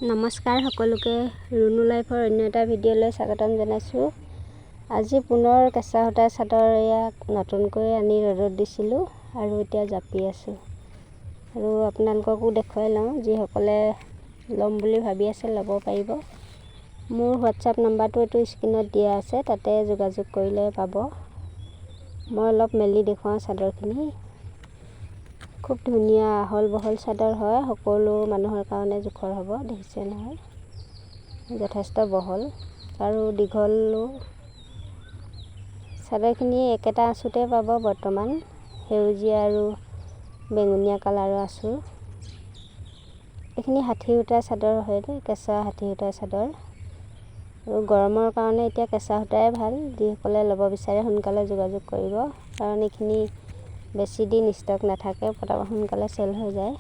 নমস্কাৰ সকলোকে, ৰুণু লাইফৰ অন্য এটা ভিডিঅ'লৈ স্বাগতম জনাইছোঁ। আজি পুনৰ কেঁচা সূতাৰ চাদৰ এয়া নতুনকৈ আনি ৰ'দত দিছিলোঁ আৰু এতিয়া জাপি আছোঁ আৰু আপোনালোককো দেখুৱাই লওঁ। যিসকলে ল'ম বুলি ভাবি আছে, ল'ব পাৰিব। মোৰ হোৱাটছআপ নাম্বাৰটো এইটো স্ক্ৰীণত দিয়া আছে, তাতে যোগাযোগ কৰিলে পাব। মই অলপ মেলি দেখুৱাওঁ চাদৰখিনি। খুব ধুনীয়া আহল বহল চাদৰ হয়, সকলো মানুহৰ কাৰণে জোখৰ হ'ব। দেখিছে নহয়, যথেষ্ট বহল আৰু দীঘলো। চাদৰখিনি একেটা আঁচুতে পাব বৰ্তমান, সেউজীয়া আৰু বেঙুনীয়া কালাৰৰ আঁচু। এইখিনি 60 সূতাৰ চাদৰ হয় দেই, কেঁচা 60 সূতাৰ চাদৰ। আৰু গৰমৰ কাৰণে এতিয়া কেঁচা সূতাই ভাল। যিসকলে ল'ব বিচাৰে, সোনকালে যোগাযোগ কৰিব, কাৰণ এইখিনি বেছি দিন ষ্টক নাথাকে, পটাপট সোনকালে চেল হৈ যায়।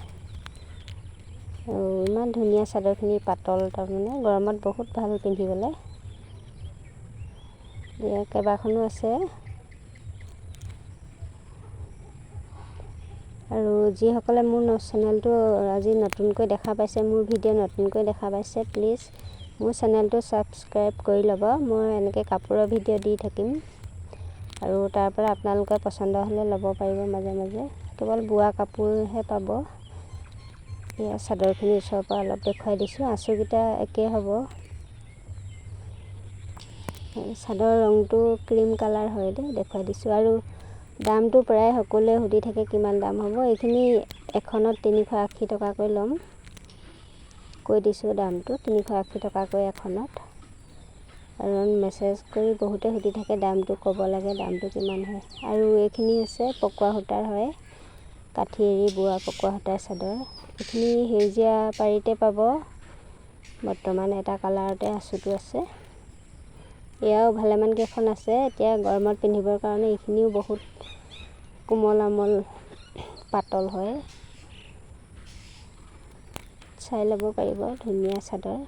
আৰু ইমান ধুনীয়া চাদৰখিনি, পাতল, তাৰমানে গৰমত বহুত ভাল পিন্ধিবলৈ। এয়া কেইবাখনো আছে। আৰু যিসকলে মোৰ চেনেলটো আজি নতুনকৈ দেখা পাইছে, মোৰ ভিডিঅ' নতুনকৈ দেখা পাইছে, প্লিজ মোৰ চেনেলটো ছাবস্ক্ৰাইব কৰি ল'ব। মই এনেকৈ কাপোৰৰ ভিডিঅ' দি থাকিম আৰু তাৰ পৰা আপোনালোকে পচন্দ হ'লে ল'ব পাৰিব। মাজে মাজে কেৱল বোৱা কাপোৰহে পাব। এয়া চাদৰখিনি ওচৰৰ পৰা অলপ দেখুৱাই দিছোঁ। আঁচুকেইটা একেই হ'ব। চাদৰ ৰংটো ক্ৰীম কালাৰ হয় দেই, দেখুৱাই দিছোঁ। আৰু দামটো প্ৰায় সকলোৱে সুধি থাকে, কিমান দাম হ'ব। এইখিনি এখনত 380 টকাকৈ ল'ম। কৈ দিছোঁ দামটো, 380 টকাকৈ এখনত। কাৰণ মেছেজ কৰি বহুতে সুধি থাকে, দামটো ক'ব লাগে, দামটো কিমান হয়। আৰু এইখিনি হৈছে পকোৱা সূতাৰ হয়, কাঠি এৰি বোৱা পকোৱা সূতাৰ চাদৰ। এইখিনি সেউজীয়া পাৰিতে পাব। বৰ্তমান এটা কালাৰতে আঁচুটো আছে। এয়াও ভালেমান কেইখন আছে। এতিয়া গৰমত পিন্ধিবৰ কাৰণে এইখিনিও বহুত কোমল আমল পাতল হয়, চাই ল'ব পাৰিব। ধুনীয়া চাদৰ।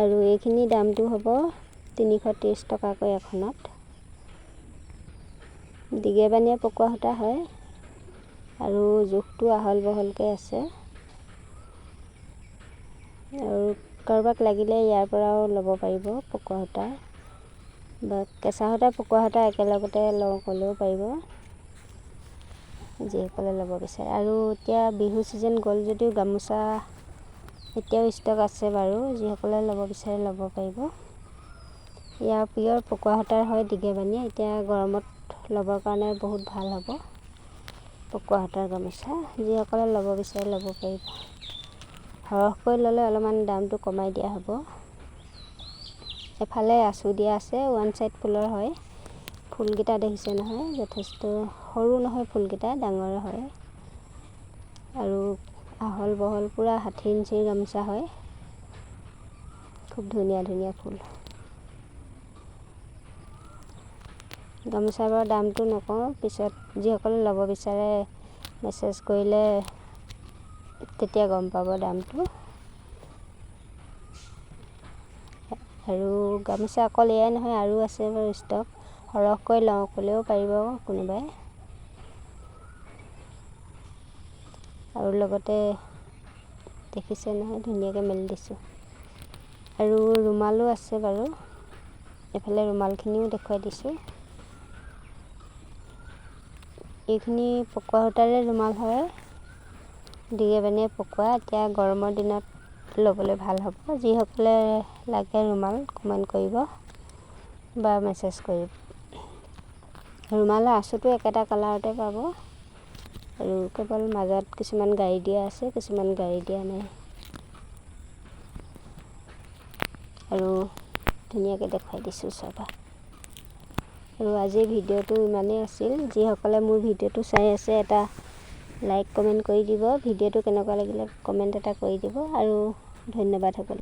আৰু এইখিনি দামটো হ'ব 330 টকাকৈ এখনত। দীঘে বানীয়ে পকোৱা সূতা হয় আৰু জোখটো আহল বহলকৈ আছে। আৰু কাৰোবাক লাগিলে ইয়াৰ পৰাও ল'ব পাৰিব, পকোৱা সূতা বা কেঁচা সূতা, পকোৱা সূতা একেলগতে লওঁ ক'লেও পাৰিব, যিসকলে ল'ব বিচাৰে। আৰু এতিয়া বিহু ছিজন গ'ল যদিও গামোচা এতিয়াও ষ্টক আছে বাৰু, যিসকলে ল'ব বিচাৰে ল'ব পাৰিব। ইয়াৰ পিয়ৰ পকোৱা সূতাৰ হয়, দীঘে বানীয়ে। এতিয়া গৰমত ল'বৰ কাৰণে বহুত ভাল হ'ব পকোৱা সূতাৰ গামোচা। যিসকলে ল'ব বিচাৰে ল'ব পাৰিব। সৰহকৈ ল'লে অলপমান দামটো কমাই দিয়া হ'ব। এফালে আঁচু দিয়া আছে, ওৱান চাইড ফুলৰ হয়। ফুলকেইটা দেখিছে নহয়, যথেষ্ট সৰু নহয়, ফুলকেইটা ডাঙৰ হয়। আৰু আহল বহল পূৰা 60 ইঞ্চিৰ গামোচা হয়। খুব ধুনীয়া ধুনীয়া ফুল। গামোচাবোৰৰ দামটো নকওঁ, পিছত যিসকলে ল'ব বিচাৰে মেছেজ কৰিলে তেতিয়া গম পাব দামটো। আৰু গামোচা অকল এয়াই নহয়, আৰু আছে বাৰু ষ্টক। সৰহকৈ লওঁ ক'লেও পাৰিব কোনোবাই। আৰু লগতে দেখিছে নহয়, ধুনীয়াকৈ মেলি দিছোঁ। আৰু ৰুমালো আছে বাৰু, এইফালে ৰুমালখিনিও দেখুৱাই দিছোঁ। এইখিনি পকোৱা সূতাৰে ৰুমাল হয়, দীঘে বানীয়ে পকোৱা। এতিয়া গৰমৰ দিনত ল'বলৈ ভাল হ'ব। যিসকলে লাগে ৰুমাল, কমেণ্ট কৰিব বা মেছেজ কৰিব। ৰুমালৰ আঁচুটো একেটা কালাৰতে পাব আৰু কেৱল মাজত কিছুমান গাড়ী দিয়া আছে, কিছুমান গাড়ী দিয়া নাই। আৰু ধুনীয়াকৈ দেখুৱাই দিছোঁ চাবা। আৰু আজিৰ ভিডিঅ'টো ইমানেই আছিল। যিসকলে মোৰ ভিডিঅ'টো চাই আছে, এটা লাইক, কমেণ্ট কৰি দিব। ভিডিঅ'টো কেনেকুৱা লাগিলে কমেণ্ট এটা কৰি দিব আৰু ধন্যবাদ সকলো।